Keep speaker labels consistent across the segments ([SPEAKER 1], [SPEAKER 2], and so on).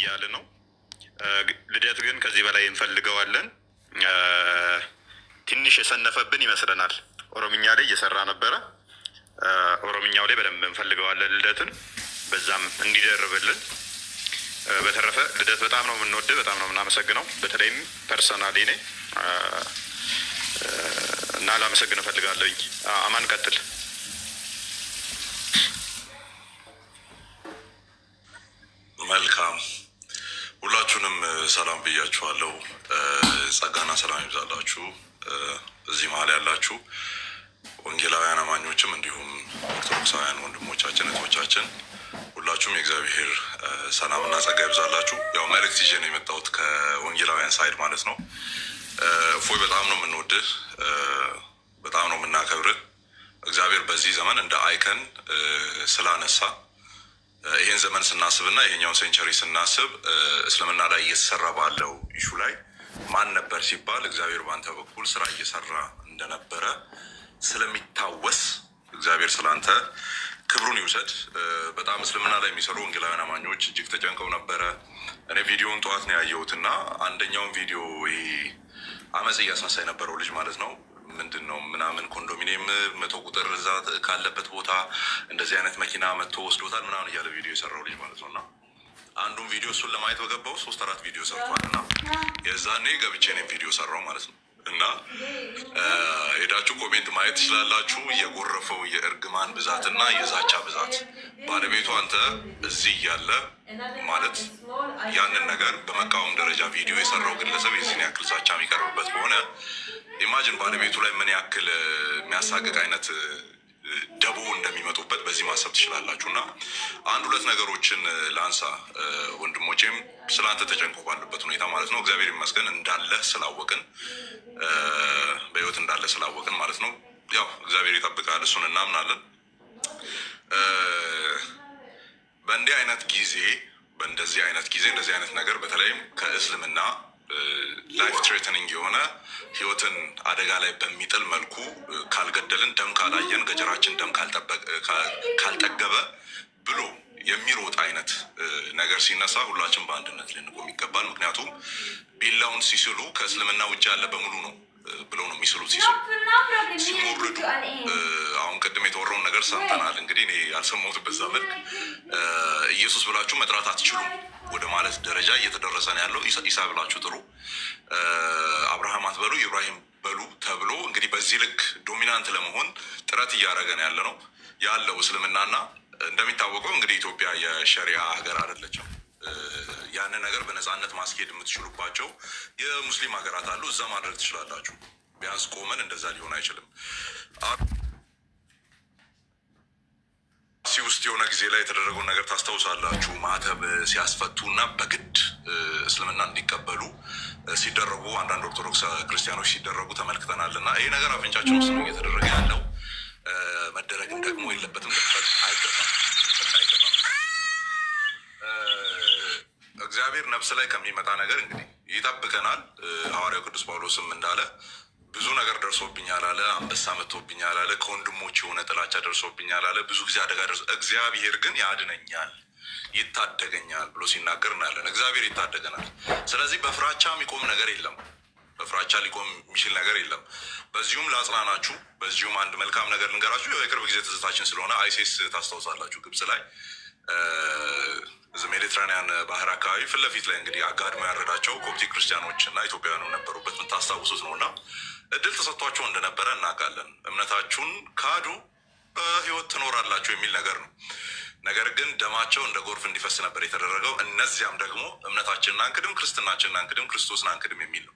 [SPEAKER 1] እያለ ነው። ልደት ግን ከዚህ በላይ እንፈልገዋለን። ትንሽ የሰነፈብን ይመስለናል። ኦሮምኛ ላይ እየሰራ ነበረ። ኦሮምኛው ላይ በደንብ እንፈልገዋለን ልደትን፣ በዛም እንዲደርብልን። በተረፈ ልደት በጣም ነው የምንወድ፣ በጣም ነው የምናመሰግነው። በተለይም personally እኔ እና ላመሰግን እፈልጋለሁኝ። አማን ቀጥል።
[SPEAKER 2] መልካም ሁላችሁንም ሰላም ብያችኋለሁ። ጸጋና ሰላም ይብዛላችሁ። እዚህ መሀል ያላችሁ ወንጌላውያን አማኞችም እንዲሁም ኦርቶዶክሳውያን ወንድሞቻችን እህቶቻችን ሁላችሁም የእግዚአብሔር ሰላምና ጸጋ ይብዛላችሁ። ያው መልእክት ይዤ ነው የመጣሁት ከወንጌላውያን side ማለት ነው። እፎይ በጣም ነው የምንወድህ፣ በጣም ነው የምናከብርህ። እግዚአብሔር በዚህ ዘመን እንደ icon ስላነሳ ይሄን ዘመን ስናስብ እና ይሄኛውን century ስናስብ እስልምና ላይ እየተሰራ ባለው issue ላይ ማን ነበር ሲባል እግዚአብሔር በአንተ በኩል ስራ እየሰራ እንደነበረ ስለሚታወስ እግዚአብሔር ስላንተ ክብሩን ይውሰድ። በጣም እስልምና ላይ የሚሰሩ ወንጌላውያን አማኞች እጅግ ተጨንቀው ነበረ። እኔ ቪዲዮውን ጠዋት ነው ያየሁት እና አንደኛውን ቪዲዮ ይሄ አመፅ እያስነሳ የነበረው ልጅ ማለት ነው ምንድን ነው ምናምን ኮንዶሚኒየም 100 ቁጥር እዛ ካለበት ቦታ እንደዚህ አይነት መኪና መጥቶ ወስዶታል ምናምን እያለ ቪዲዮ የሰራው ልጅ ማለት ነው። እና አንዱን ቪዲዮ እሱን ለማየት በገባው 3 4 ቪዲዮ ሰርቷል። እና የዛኔ ገብቼ እኔም ቪዲዮ ሰራው ማለት ነው። እና ሄዳችሁ comment ማየት ትችላላችሁ። የጎረፈው የእርግማን ብዛት እና የዛቻ ብዛት ባለቤቱ አንተ እዚህ እያለ ማለት ያንን ነገር በመቃወም ደረጃ ቪዲዮ የሰራው ግለሰብ የዚህን ያክል ዛቻ የሚቀርብበት ከሆነ imagine ባለቤቱ ላይ ምን ያክል የሚያሳቅቅ አይነት ደቦ እንደሚመጡበት በዚህ ማሰብ ትችላላችሁ። እና አንድ ሁለት ነገሮችን ላንሳ። ወንድሞቼም ስለአንተ ተጨንቆ ባሉበት ሁኔታ ማለት ነው። እግዚአብሔር ይመስገን እንዳለ ስላወቅን፣ በህይወት እንዳለ ስላወቅን ማለት ነው። ያው እግዚአብሔር ይጠብቃል፣ እሱን እናምናለን። በእንዲህ አይነት ጊዜ በእንደዚህ አይነት ጊዜ እንደዚህ አይነት ነገር በተለይም ከእስልምና life threatening የሆነ ህይወትን አደጋ ላይ በሚጥል መልኩ ካልገደልን፣ ደም ካላየን፣ ገጀራችን ደም ካልጠገበ ብሎ የሚሮጥ አይነት ነገር ሲነሳ ሁላችን በአንድነት ልንቆም ይገባል። ምክንያቱም ቢላውን ሲስሉ ከእስልምና ውጭ ያለ በሙሉ ነው ብለው ነው የሚስሉት። ሲስሉ ሲሞርዱ አሁን ቅድም የተወራውን ነገር ሰምተናል። እንግዲህ እኔ ያልሰማሁት በዛ መልክ ኢየሱስ ብላችሁ መጥራት አትችሉም ወደ ማለት ደረጃ እየተደረሰ ነው ያለው። ኢሳ ብላችሁ ጥሩ፣ አብርሃም አትበሉ፣ ኢብራሂም በሉ ተብሎ እንግዲህ በዚህ ልክ dominant ለመሆን ጥረት እያደረገ ነው ያለ ነው ያለው እስልምናና እንደሚታወቀው እንግዲህ ኢትዮጵያ የሸሪያ ሀገር አይደለችም። ያንን ነገር በነፃነት ማስኬድ የምትችሉባቸው የሙስሊም ሀገራት አሉ። እዛ ማድረግ ትችላላችሁ። ቢያንስ ቆመን እንደዛ ሊሆን አይችልም። አርሲ ውስጥ የሆነ ጊዜ ላይ የተደረገውን ነገር ታስታውሳላችሁ። ማተብ ሲያስፈቱ እና በግድ እስልምና እንዲቀበሉ ሲደረጉ አንዳንድ ኦርቶዶክስ ክርስቲያኖች ሲደረጉ ተመልክተናል። እና ይሄ ነገር አፍንጫችን ውስጥ ነው እየተደረገ ያለው። መደረግም ደግሞ የለበትም። ልንፈቅድ አይገባም። ልንፈቅድ አይገባም። እግዚአብሔር ነፍስ ላይ ከሚመጣ ነገር እንግዲህ ይጠብቀናል። ሐዋርያው ቅዱስ ጳውሎስም እንዳለ ብዙ ነገር ደርሶብኛል አለ። አንበሳ መጥቶብኛል አለ። ከወንድሞች የሆነ ጥላቻ ደርሶብኛል አለ። ብዙ ጊዜ አደጋ ደርሶ እግዚአብሔር ግን ያድነኛል፣ ይታደገኛል ብሎ ሲናገር እናያለን። እግዚአብሔር ይታደገናል። ስለዚህ በፍራቻ የሚቆም ነገር የለም። በፍራቻ ሊቆም የሚችል ነገር የለም። በዚሁም ላጽናናችሁ፣ በዚሁም አንድ መልካም ነገር ልንገራችሁ። የቅርብ ጊዜ ትዝታችን ስለሆነ አይሲስ ታስታውሳላችሁ፣ ግብጽ ላይ ሜዲትራኒያን ባህር አካባቢ ፊት ለፊት ላይ እንግዲህ አጋድሞ ያረዳቸው ኮፕቲክ ክርስቲያኖች እና ኢትዮጵያውያንም ነበሩበት፣ የምታስታውሱት ነው። እና እድል ተሰጥቷቸው እንደነበረ እናውቃለን። እምነታችሁን ካዱ በህይወት ትኖራላችሁ የሚል ነገር ነው። ነገር ግን ደማቸው እንደ ጎርፍ እንዲፈስ ነበር የተደረገው። እነዚያም ደግሞ እምነታችንን አንክድም፣ ክርስትናችንን አንክድም፣ ክርስቶስን አንክድም የሚል ነው።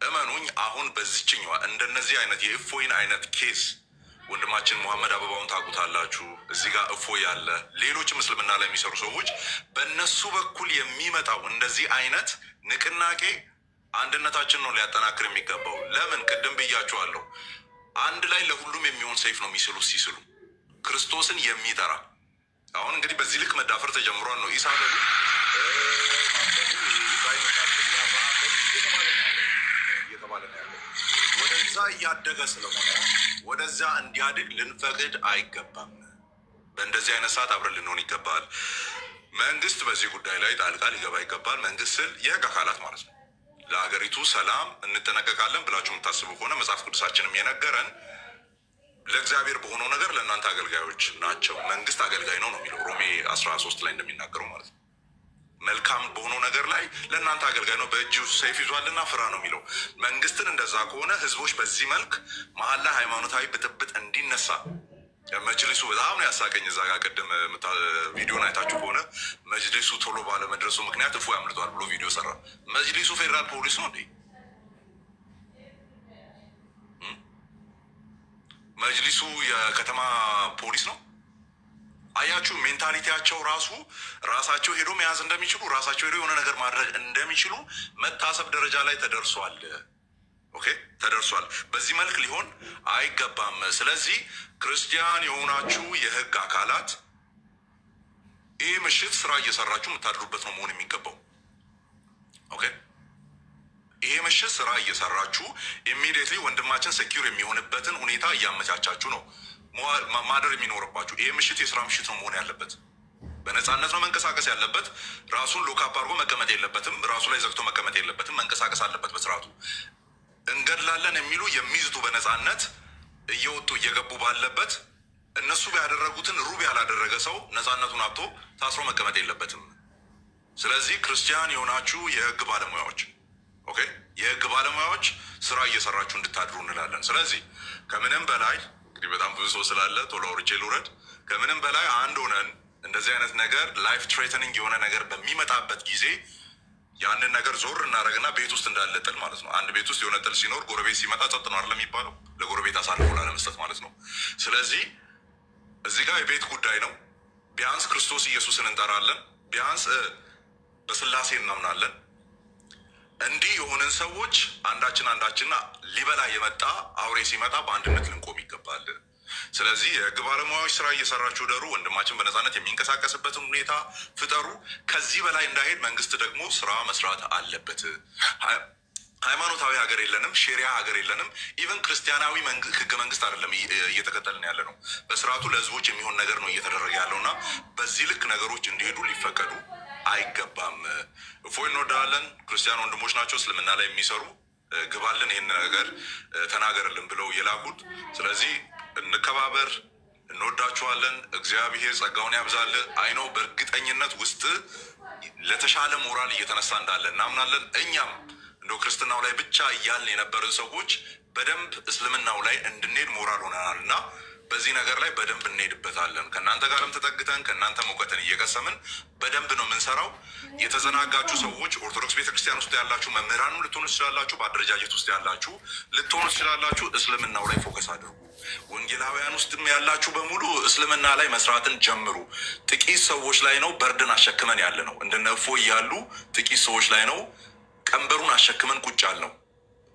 [SPEAKER 2] እመኑኝ አሁን በዚችኛዋ እንደነዚህ አይነት የእፎይን አይነት case ወንድማችን መሐመድ አበባውን ታውቁታላችሁ። እዚህ ጋር እፎይ ያለ ሌሎችም እስልምና ላይ የሚሰሩ ሰዎች በእነሱ በኩል የሚመጣው እንደዚህ አይነት ንቅናቄ አንድነታችን ነው ሊያጠናክር የሚገባው። ለምን ቅድም ብያችኋለሁ። አንድ ላይ ለሁሉም የሚሆን ሰይፍ ነው የሚስሉ ሲስሉ ክርስቶስን የሚጠራ አሁን እንግዲህ በዚህ ልክ መዳፈር ተጀምሯል ነው። ኢሳ በሉ፣ ኢብራሂም አብርሃም በሉ እየተባለ ነው ያለው። ወደዛ እያደገ ስለሆነ ወደዛ እንዲያድግ ልንፈቅድ አይገባም። በእንደዚህ አይነት ሰዓት አብረን ልንሆን ይገባል። መንግስት በዚህ ጉዳይ ላይ ጣልቃ ሊገባ ይገባል። መንግስት ስል የህግ አካላት ማለት ነው። ለሀገሪቱ ሰላም እንጠነቀቃለን ብላችሁ የምታስቡ ከሆነ መጽሐፍ ቅዱሳችንም የነገረን ለእግዚአብሔር በሆነው ነገር ለእናንተ አገልጋዮች ናቸው። መንግስት አገልጋይ ነው ነው የሚለው፣ ሮሜ 13 ላይ እንደሚናገረው ማለት ነው። መልካም በሆነው ነገር ላይ ለእናንተ አገልጋይ ነው፣ በእጁ ሰይፍ ይዟልና ፍራ ነው የሚለው። መንግስትን እንደዛ ከሆነ ህዝቦች በዚህ መልክ መሀል ላይ ሃይማኖታዊ ብጥብጥ እንዲነሳ፣ መጅሊሱ በጣም ነው ያሳቀኝ። እዛ ጋር ቅድም ቪዲዮን አይታችሁ ከሆነ መጅሊሱ ቶሎ ባለመድረሱ ምክንያት እፎይ አምልጧል ብሎ ቪዲዮ ሰራ። መጅሊሱ ፌዴራል ፖሊስ ነው እንዴ? መጅሊሱ የከተማ ፖሊስ ነው? አያችሁ፣ mentality ያቸው ራሱ ራሳቸው ሄዶ መያዝ እንደሚችሉ፣ ራሳቸው ሄዶ የሆነ ነገር ማድረግ እንደሚችሉ መታሰብ ደረጃ ላይ ተደርሷል። Okay፣ ተደርሷል። በዚህ መልክ ሊሆን አይገባም። ስለዚህ ክርስቲያን የሆናችሁ የህግ አካላት ይህ ምሽት ስራ እየሰራችሁ የምታድሩበት ነው መሆን የሚገባው። Okay፣ ይሄ ምሽት ስራ እየሰራችሁ immediately ወንድማችን secure የሚሆንበትን ሁኔታ እያመቻቻችሁ ነው ማደር የሚኖርባችሁ። ይሄ ምሽት የስራ ምሽት ነው መሆን ያለበት። በነፃነት ነው መንቀሳቀስ ያለበት። ራሱን lock up አድርጎ መቀመጥ የለበትም። ራሱ ላይ ዘግቶ መቀመጥ የለበትም። መንቀሳቀስ አለበት በስርዓቱ። እንገድላለን የሚሉ የሚዝቱ በነፃነት እየወጡ እየገቡ ባለበት እነሱ ያደረጉትን ሩብ ያላደረገ ሰው ነፃነቱን አጥቶ ታስሮ መቀመጥ የለበትም። ስለዚህ ክርስቲያን የሆናችሁ የህግ ባለሙያዎች፣ okay፣ የህግ ባለሙያዎች ስራ እየሰራችሁ እንድታድሩ እንላለን። ስለዚህ ከምንም በላይ፣ እንግዲህ በጣም ብዙ ሰው ስላለ ቶሎ አውርቼ ልውረድ። ከምንም በላይ አንድ ሆነን እንደዚህ አይነት ነገር፣ life threatening የሆነ ነገር በሚመጣበት ጊዜ ያንን ነገር ዞር እናደርግና ቤት ውስጥ እንዳለ ጥል ማለት ነው። አንድ ቤት ውስጥ የሆነ ጥል ሲኖር ጎረቤት ሲመጣ ጸጥ ነው አይደል የሚባለው? ለጎረቤት አሳልፎ ላለመስጠት ማለት ነው። ስለዚህ እዚህ ጋር የቤት ጉዳይ ነው። ቢያንስ ክርስቶስ ኢየሱስን እንጠራለን። ቢያንስ በስላሴ እናምናለን። እንዲህ የሆንን ሰዎች አንዳችን አንዳችንና ሊበላ የመጣ አውሬ ሲመጣ በአንድነት ልንቆም ይገባል። ስለዚህ የህግ ባለሙያዎች ስራ እየሰራችሁ እደሩ። ወንድማችን በነፃነት የሚንቀሳቀስበትን ሁኔታ ፍጠሩ። ከዚህ በላይ እንዳይሄድ መንግስት ደግሞ ስራ መስራት አለበት። ሃይማኖታዊ ሀገር የለንም፣ ሼሪያ ሀገር የለንም። Even ክርስቲያናዊ ህገ መንግስት አይደለም እየተከተልን ያለ ነው። በስርዓቱ ለህዝቦች የሚሆን ነገር ነው እየተደረገ ያለው እና በዚህ ልክ ነገሮች እንዲሄዱ ሊፈቀዱ አይገባም። እፎይ እንወዳለን። ክርስቲያን ወንድሞች ናቸው እስልምና ላይ የሚሰሩ፣ ግባልን፣ ይህን ነገር ተናገርልን ብለው የላኩት። ስለዚህ እንከባበር፣ እንወዳችኋለን። እግዚአብሔር ጸጋውን ያብዛልህ። አይኖ በእርግጠኝነት ውስጥ ለተሻለ ሞራል እየተነሳ እንዳለ እናምናለን። እኛም እንደው ክርስትናው ላይ ብቻ እያልን የነበርን ሰዎች በደንብ እስልምናው ላይ እንድንሄድ ሞራል ሆነናል እና በዚህ ነገር ላይ በደንብ እንሄድበታለን። ከእናንተ ጋርም ተጠግተን ከእናንተም እውቀትን እየቀሰምን በደንብ ነው የምንሰራው። የተዘናጋችሁ ሰዎች ኦርቶዶክስ ቤተክርስቲያን ውስጥ ያላችሁ መምህራንም ልትሆኑ ትችላላችሁ፣ በአደረጃጀት ውስጥ ያላችሁ ልትሆኑ ትችላላችሁ። እስልምናው ላይ focus አድርጉ። ወንጌላውያን ውስጥም ያላችሁ በሙሉ እስልምና ላይ መስራትን ጀምሩ። ጥቂት ሰዎች ላይ ነው burden አሸክመን ያለ ነው። እንደነ እፎይ ያሉ ጥቂት ሰዎች ላይ ነው ቀንበሩን አሸክመን ቁጭ ያልነው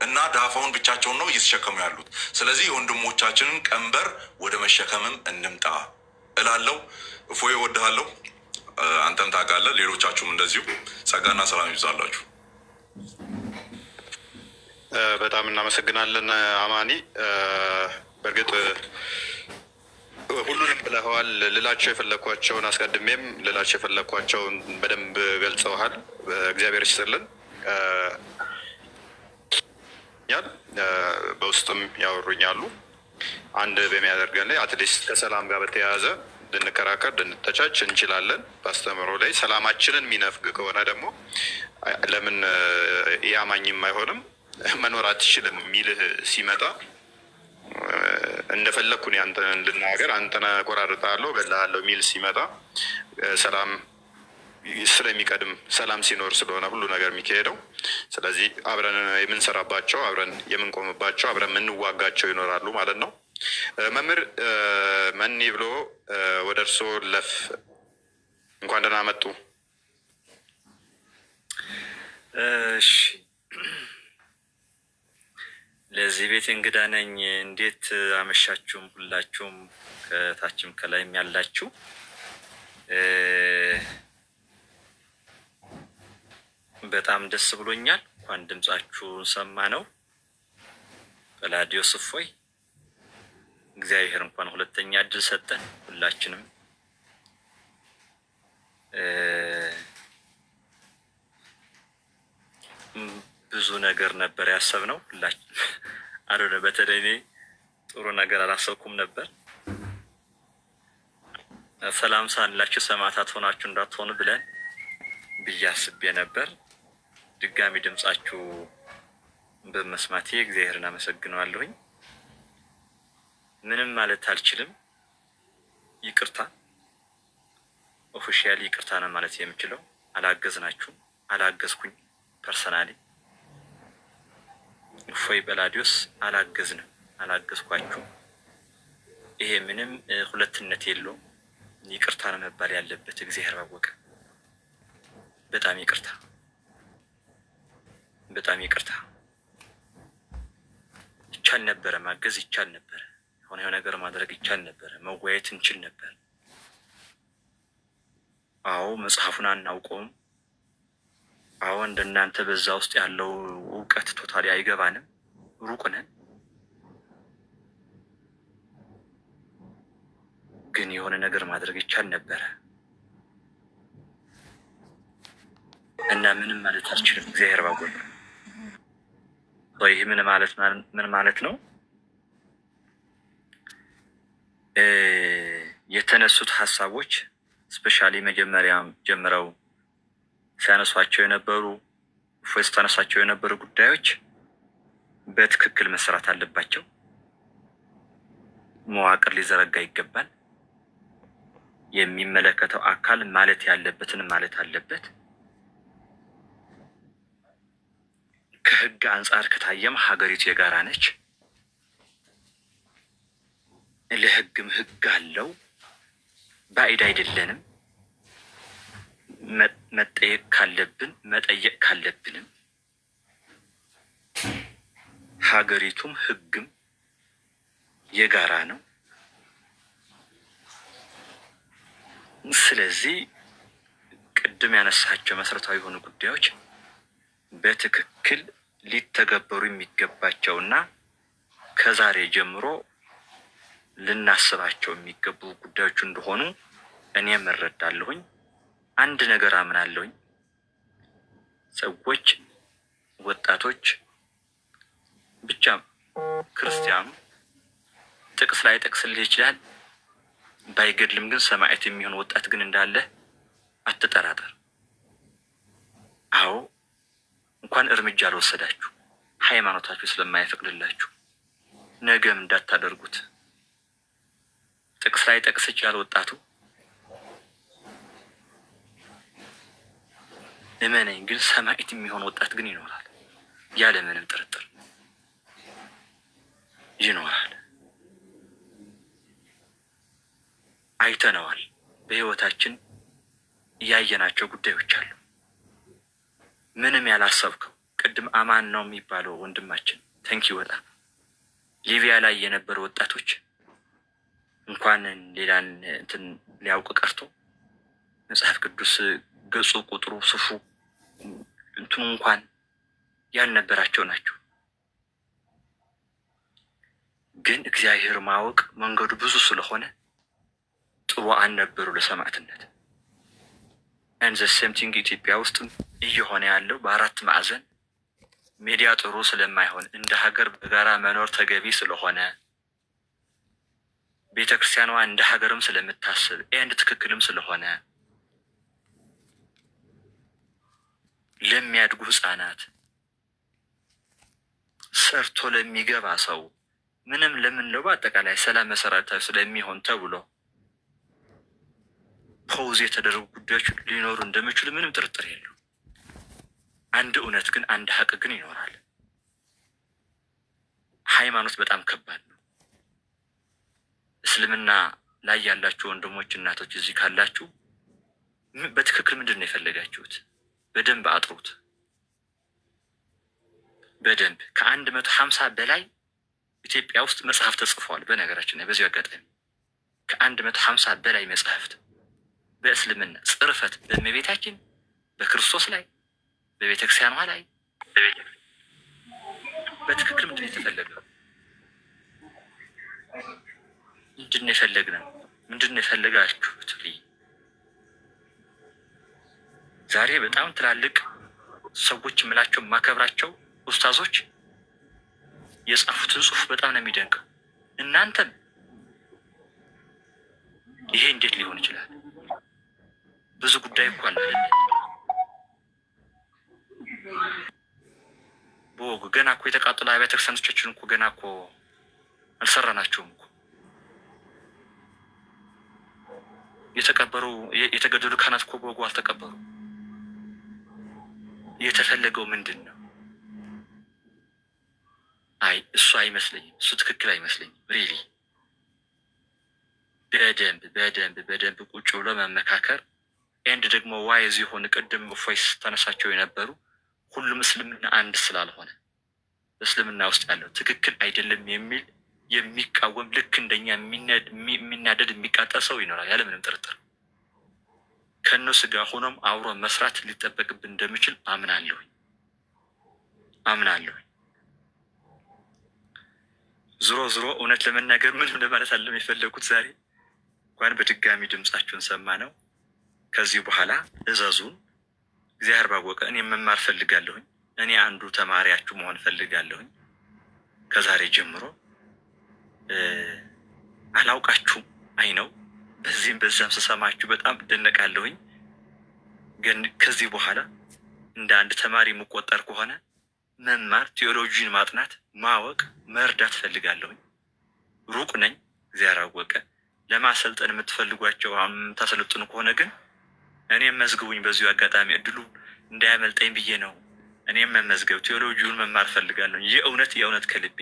[SPEAKER 2] እና ዳፋውን ብቻቸውን ነው እየተሸከሙ ያሉት። ስለዚህ የወንድሞቻችንን ቀንበር ወደ መሸከምም እንምጣ እላለሁ። እፎይ እወድሃለሁ፣ አንተም ታውቃለህ። ሌሎቻችሁም እንደዚሁ ጸጋና ሰላም ይብዛላችሁ።
[SPEAKER 1] በጣም እናመሰግናለን አማኒ። በእርግጥ ሁሉንም ብለኸዋል። ልላቸው የፈለግኳቸውን፣ አስቀድሜም ልላቸው የፈለግኳቸውን በደንብ ገልጸውሃል። እግዚአብሔር ይስጥልን። በውስጥም ያወሩኛሉ። አንድ በሚያደርገን ላይ at least ከሰላም ጋር በተያያዘ ልንከራከር ልንተቻች እንችላለን። በአስተምህሮ ላይ ሰላማችንን የሚነፍግ ከሆነ ደግሞ ለምን የአማኝም አይሆንም፣ መኖር አትችልም የሚልህ ሲመጣ እንደፈለግኩ እኔ አንተን ልናገር፣ አንተን እቆራርጥሃለሁ፣ እገልሃለሁ የሚል ሲመጣ ሰላም ስለሚቀድም፣ ሰላም ሲኖር ስለሆነ ሁሉ ነገር የሚካሄደው። ስለዚህ አብረን የምንሰራባቸው፣ አብረን የምንቆምባቸው፣ አብረን የምንዋጋቸው ይኖራሉ ማለት ነው። መምህር መኒ ብሎ ወደ እርስዎ ለፍ፣ እንኳን ደህና መጡ።
[SPEAKER 3] እሺ፣ ለዚህ ቤት እንግዳ ነኝ። እንዴት አመሻችሁም? ሁላችሁም ከታችም ከላይም ያላችሁ በጣም ደስ ብሎኛል። እንኳን ድምጻችሁን ሰማ ነው። ጰላዲዮስ፣ እፎይ፣ እግዚአብሔር እንኳን ሁለተኛ እድል ሰጠን ሁላችንም። ብዙ ነገር ነበር ያሰብነው ሁላችን አልሆነ። በተለይ እኔ ጥሩ ነገር አላሰብኩም ነበር። ሰላም ሳንላችሁ ሰማዕታት ሆናችሁ እንዳትሆኑ ብለን ብዬ አስቤ ነበር። ድጋሚ ድምጻችሁ በመስማቴ እግዚአብሔርን አመሰግነዋለሁኝ። ምንም ማለት አልችልም። ይቅርታ፣ officially ይቅርታ ነው ማለት የምችለው። አላገዝናችሁም፣ አላገዝኩኝ። Personally እፎይ በላዲዮስ አላገዝንም፣ አላገዝኳችሁም። ይሄ ምንም ሁለትነት የለውም። ይቅርታ ነው መባል ያለበት። እግዚአብሔር ባወቀ። በጣም ይቅርታ፣ በጣም ይቅርታ። ይቻል ነበረ ማገዝ ይቻል ነበረ። የሆነ ነገር ማድረግ ይቻል ነበረ። መወያየት እንችል ነበር። አዎ መጽሐፉን አናውቀውም። አዎ እንደናንተ በዛ ውስጥ ያለው እውቀት totally አይገባንም፣ ሩቅ ነን። ግን የሆነ ነገር ማድረግ ይቻል ነበረ እና ምንም ማለት አልችልም። እግዚአብሔር ባወቀ። ይህ ምን ማለት ነው? የተነሱት ሀሳቦች specially መጀመሪያ ጀምረው ሲያነሷቸው የነበሩ እፎይ ስታነሳቸው የነበሩ ጉዳዮች በትክክል መሰራት አለባቸው። መዋቅር ሊዘረጋ ይገባል። የሚመለከተው አካል ማለት ያለበትን ማለት አለበት። ከሕግ አንጻር ከታየም ሀገሪቱ የጋራ ነች። ለሕግም ሕግ አለው። ባዕድ አይደለንም። መጠየቅ ካለብን መጠየቅ ካለብንም ሀገሪቱም ሕግም የጋራ ነው። ስለዚህ ቅድም ያነሳቸው መሰረታዊ የሆኑ ጉዳዮች በትክክል ሊተገበሩ የሚገባቸውና ከዛሬ ጀምሮ ልናስባቸው የሚገቡ ጉዳዮች እንደሆኑ እኔም እረዳለሁኝ። አንድ ነገር አምናለሁኝ። ሰዎች፣ ወጣቶች ብቻ ክርስቲያኑ ጥቅስ ላይ ጠቅስልህ ይችላል። ባይገድልም ግን ሰማዕት የሚሆን ወጣት ግን እንዳለ አትጠራጠር። አዎ እንኳን እርምጃ አልወሰዳችሁ ሃይማኖታችሁ ስለማይፈቅድላችሁ ነገም እንዳታደርጉት። ጥቅስ ላይ ጠቅስ ይችላል ወጣቱ፣ እመነኝ፣ ግን ሰማዕት የሚሆን ወጣት ግን ይኖራል፣ ያለምንም ጥርጥር ይኖራል። አይተነዋል። በህይወታችን እያየናቸው ጉዳዮች አሉ። ምንም ያላሰብከው ቅድም አማን ነው የሚባለው ወንድማችን ተንኪ ወጣ ሊቢያ ላይ የነበሩ ወጣቶች እንኳን ሌላን እንትን ሊያውቅ ቀርቶ መጽሐፍ ቅዱስ ገጹ፣ ቁጥሩ፣ ስፉ እንትኑ እንኳን ያልነበራቸው ናቸው። ግን እግዚአብሔር ማወቅ መንገዱ ብዙ ስለሆነ ጥሩ አልነበሩ ለሰማዕትነት። And the same thing ኢትዮጵያ ውስጥም እየሆነ ያለው በአራት ማዕዘን ሚዲያ ጥሩ ስለማይሆን እንደ ሀገር በጋራ መኖር ተገቢ ስለሆነ ቤተ ክርስቲያኗ እንደ ሀገርም ስለምታስብ and ትክክልም ስለሆነ ለሚያድጉ ሕፃናት ሰርቶ ለሚገባ ሰው ምንም ለምንለው በአጠቃላይ ሰላም መሰረታዊ ስለሚሆን ተብሎ pause የተደረጉ ጉዳዮች ሊኖሩ እንደሚችሉ ምንም ጥርጥር የለው። አንድ እውነት ግን አንድ ሀቅ ግን ይኖራል። ሃይማኖት በጣም ከባድ ነው። እስልምና ላይ ያላችሁ ወንድሞች እናቶች እዚህ ካላችሁ በትክክል ምንድን ነው የፈለጋችሁት? በደንብ አጥሩት። በደንብ ከ150 በላይ ኢትዮጵያ ውስጥ መጽሐፍ ተጽፏል። በነገራችን ላይ በዚሁ አጋጣሚ ከ150 በላይ መጽሐፍት በእስልምና ጽርፈት በእመቤታችን በክርስቶስ ላይ በቤተክርስቲያኗ ላይ በትክክል ምንድን ነው የተፈለገው? ምንድን ነው የፈለግነው? ምንድን ነው የፈለጋችሁት? ዛሬ በጣም ትላልቅ ሰዎች የምላቸው የማከብራቸው ኡስታዞች የጻፉትን ጽሁፍ በጣም ነው የሚደንቀው። እናንተም ይሄ እንዴት ሊሆን ይችላል? ብዙ ጉዳይ እኮ አለ አይደለ? በወጉ ገና እኮ የተቃጠሉ አብያተ ክርስቲያኖቻችን እኮ ገና እኮ አልሰራናቸውም እኮ። የተቀበሩ የተገደሉ ካህናት እኮ በወጉ አልተቀበሩ። የተፈለገው ምንድን ነው? አይ እሱ አይመስለኝም፣ እሱ ትክክል አይመስለኝም። Really በደንብ በደንብ በደንብ ቁጭ ብሎ መመካከር and ደግሞ wise የሆነ ቅድም እፎይ ስታነሳቸው የነበሩ ሁሉም እስልምና አንድ ስላልሆነ እስልምና ውስጥ ያለው ትክክል አይደለም የሚል የሚቃወም ልክ እንደኛ የሚናደድ የሚቃጠል ሰው ይኖራል ያለምንም ጥርጥር። ከእነሱ ጋር ሆኖም አብሮ መስራት ሊጠበቅብን እንደሚችል አምናለሁኝ አምናለሁኝ። ዞሮ ዞሮ እውነት ለመናገር ምንም ለማለት አለም የፈለጉት ዛሬ እንኳን በድጋሚ ድምጻችሁን ሰማ ነው። ከዚህ በኋላ እዘዙን። እግዚአብሔር ባወቀ እኔ መማር ፈልጋለሁኝ። እኔ አንዱ ተማሪያችሁ መሆን ፈልጋለሁኝ። ከዛሬ ጀምሮ አላውቃችሁም፣ አይ ነው በዚህም በዛም ስሰማችሁ በጣም እደነቃለሁኝ። ግን ከዚህ በኋላ እንደ አንድ ተማሪ የምቆጠር ከሆነ መማር፣ ቴዎሎጂን ማጥናት፣ ማወቅ፣ መርዳት ፈልጋለሁኝ። ሩቅ ነኝ፣ እግዚአብሔር አወቀ። ለማሰልጠን የምትፈልጓቸው አሁን የምታሰለጥኑ ከሆነ ግን እኔም መዝግቡኝ። በዚሁ አጋጣሚ እድሉ እንዳያመልጠኝ ብዬ ነው። እኔም መመዝገብ ቴዎሎጂውን መማር ፈልጋለሁ። የእውነት የእውነት ከልቤ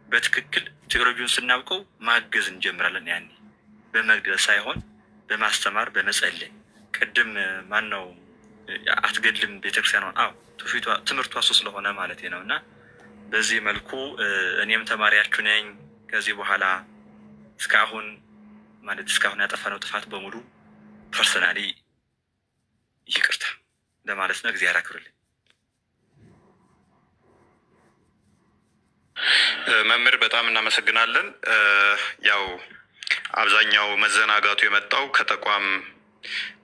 [SPEAKER 3] በትክክል ቴዎሎጂውን ስናውቀው ማገዝ እንጀምራለን። ያኔ በመግደል ሳይሆን በማስተማር በመጸለይ። ቅድም ማን ነው አትገድልም ቤተክርስቲያኗን? አዎ ትውፊቷ ትምህርቷ እሱ ስለሆነ ማለት ነው። እና በዚህ መልኩ እኔም ተማሪያችሁ ነኝ። ከዚህ በኋላ እስካሁን ማለት እስካሁን ያጠፋነው ጥፋት በሙሉ personally ይቅርታ ለማለት ነው። እግዚአብሔር ያክብርልኝ።
[SPEAKER 1] መምህር በጣም እናመሰግናለን። ያው አብዛኛው መዘናጋቱ የመጣው ከተቋም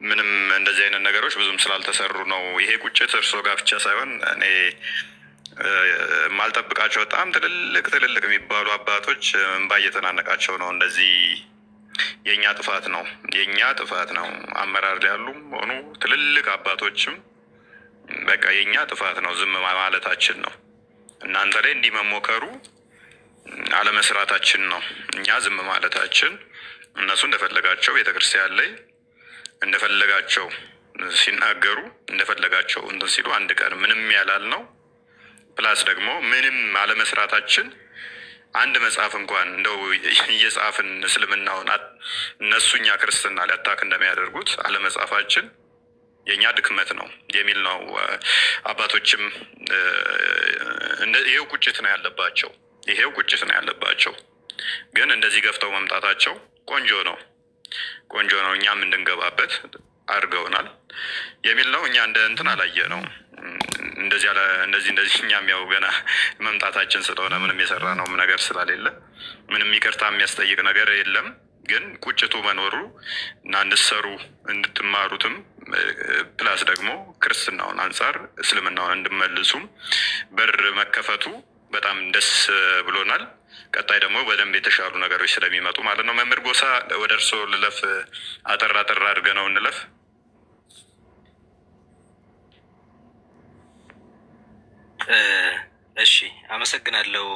[SPEAKER 1] ምንም እንደዚህ አይነት ነገሮች ብዙም ስላልተሰሩ ነው። ይሄ ቁጭት እርሶ ጋር ብቻ ሳይሆን እኔ የማልጠብቃቸው በጣም ትልልቅ ትልልቅ የሚባሉ አባቶች እንባ እየተናነቃቸው ነው። እንደዚህ የእኛ ጥፋት ነው፣ የእኛ ጥፋት ነው። አመራር ላይ ያሉም ሆኑ ትልልቅ አባቶችም በቃ የእኛ ጥፋት ነው፣ ዝም ማለታችን ነው። እናንተ ላይ እንዲህ መሞከሩ አለመስራታችን ነው። እኛ ዝም ማለታችን እነሱ እንደፈለጋቸው ቤተክርስቲያን ላይ እንደፈለጋቸው ሲናገሩ እንደፈለጋቸው እንትን ሲሉ አንድ ቀን ምንም ያላል ነው። Plus ደግሞ ምንም አለመስራታችን አንድ መጽሐፍ እንኳን እንደው እየጻፍን እስልምናውን እነሱ እኛ ክርስትና ሊ attack እንደሚያደርጉት አለመጻፋችን የእኛ ድክመት ነው የሚል ነው። አባቶችም ይሄው ቁጭት ነው ያለባቸው። ይሄው ቁጭት ነው ያለባቸው። ግን እንደዚህ ገፍተው መምጣታቸው ቆንጆ ነው፣ ቆንጆ ነው። እኛም እንድንገባበት አድርገውናል የሚል ነው። እኛ እንደ እንትን አላየ ነው እንደዚህ ያለ እንደዚህ እንደዚህ እኛም ያው ገና መምጣታችን ስለሆነ ምንም የሰራ ነው ነገር ስለሌለ ምንም ይቅርታ የሚያስጠይቅ ነገር የለም። ግን ቁጭቱ መኖሩ እና እንድትሰሩ እንድትማሩትም plus ደግሞ ክርስትናውን አንጻር እስልምናውን እንድመልሱም በር መከፈቱ በጣም ደስ ብሎናል። ቀጣይ ደግሞ በደንብ የተሻሉ ነገሮች ስለሚመጡ ማለት ነው። መምህር ጎሳ ወደ እርስዎ ልለፍ። አጠር አጠር አድርገህ ነው እንለፍ።
[SPEAKER 4] እሺ አመሰግናለሁ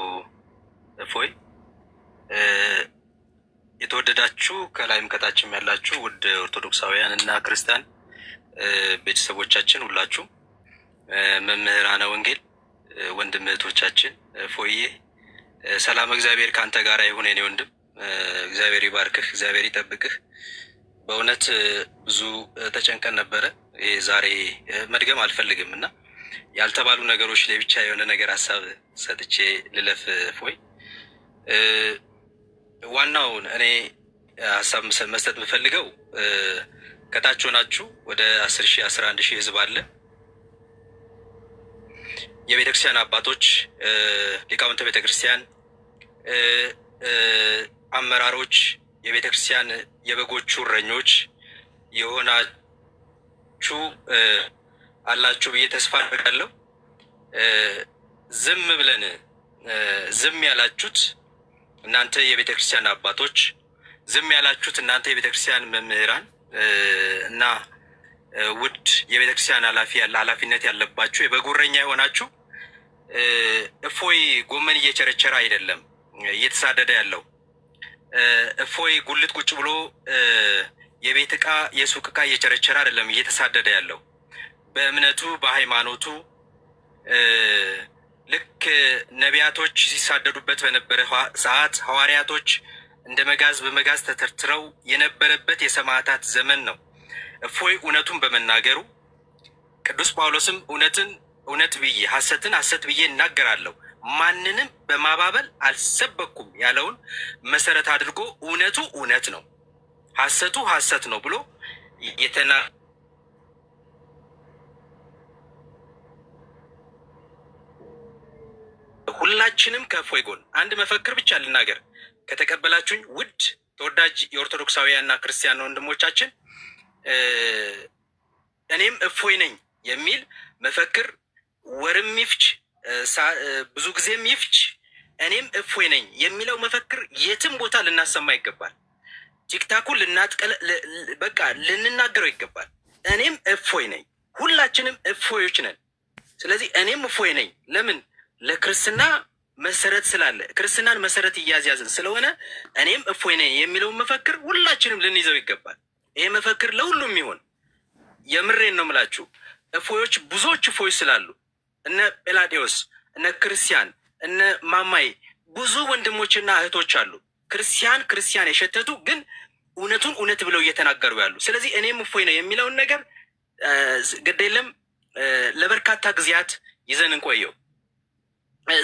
[SPEAKER 4] እፎይ። የተወደዳችሁ ከላይም ከታችም ያላችሁ ውድ ኦርቶዶክሳውያን እና ክርስቲያን ቤተሰቦቻችን ሁላችሁ፣ መምህራነ ወንጌል ወንድም እህቶቻችን፣ እፎዬ ሰላም እግዚአብሔር ከአንተ ጋር ይሁን። የኔ ወንድም እግዚአብሔር ይባርክህ፣ እግዚአብሔር ይጠብቅህ። በእውነት ብዙ ተጨንቀን ነበረ። ይሄ ዛሬ መድገም አልፈልግም እና ያልተባሉ ነገሮች ላይ ብቻ የሆነ ነገር ሀሳብ ሰጥቼ ልለፍ። እፎይ ዋናውን እኔ ሀሳብ መስጠት የምፈልገው ከታች ሆናችሁ ወደ 10,000 11,000 ህዝብ አለ። የቤተክርስቲያን አባቶች፣ ሊቃውንተ ቤተክርስቲያን፣ አመራሮች፣ የቤተክርስቲያን የበጎቹ እረኞች የሆናችሁ አላችሁ ብዬ ተስፋ አደርጋለሁ። ዝም ብለን ዝም ያላችሁት እናንተ የቤተ ክርስቲያን አባቶች፣ ዝም ያላችሁት እናንተ የቤተ ክርስቲያን መምህራን እና ውድ የቤተ ክርስቲያን ኃላፊነት ያለባችሁ፣ የበጉ እረኛ የሆናችሁ፣ እፎይ ጎመን እየቸረቸረ አይደለም እየተሳደደ ያለው። እፎይ ጉልት ቁጭ ብሎ የቤት ዕቃ፣ የሱቅ ዕቃ እየቸረቸረ አይደለም እየተሳደደ ያለው። በእምነቱ፣ በሃይማኖቱ፣ ልክ ነቢያቶች ሲሳደዱበት በነበረ ሰዓት፣ ሐዋርያቶች እንደ መጋዝ በመጋዝ ተተርትረው የነበረበት የሰማዕታት ዘመን ነው። እፎይ እውነቱን በመናገሩ፣ ቅዱስ ጳውሎስም እውነትን እውነት ብዬ፣ ሐሰትን ሐሰት ብዬ እናገራለሁ፣ ማንንም በማባበል አልሰበኩም ያለውን መሰረት አድርጎ እውነቱ እውነት ነው፣ ሐሰቱ ሐሰት ነው ብሎ የተና ሁላችንም ከእፎይ ጎን አንድ መፈክር ብቻ ልናገር ከተቀበላችሁኝ፣ ውድ ተወዳጅ የኦርቶዶክሳውያንና ክርስቲያን ወንድሞቻችን፣ እኔም እፎይ ነኝ የሚል መፈክር ወርም ይፍጅ፣ ብዙ ጊዜም ይፍጅ፣ እኔም እፎይ ነኝ የሚለው መፈክር የትም ቦታ ልናሰማ ይገባል። ቲክታኩን ልናጥቀ በቃ ልንናገረው ይገባል። እኔም እፎይ ነኝ። ሁላችንም እፎዮች ነን። ስለዚህ እኔም እፎይ ነኝ። ለምን? ለክርስትና መሰረት ስላለ፣ ክርስትናን መሰረት እያዝያዝን ስለሆነ እኔም እፎይ ነኝ የሚለውን መፈክር ሁላችንም ልንይዘው ይገባል። ይሄ መፈክር ለሁሉም ይሆን። የምሬን ነው የምላችሁ። እፎዮች፣ ብዙዎች እፎዮች ስላሉ፣ እነ ጴላጤዎስ፣ እነ ክርስቲያን፣ እነ ማማይ፣ ብዙ ወንድሞችና እህቶች አሉ። ክርስቲያን ክርስቲያን የሸተቱ ግን እውነቱን እውነት ብለው እየተናገሩ ያሉ። ስለዚህ እኔም እፎይ ነው የሚለውን ነገር ግድ የለም ለበርካታ ጊዜያት ይዘን እንቆየው።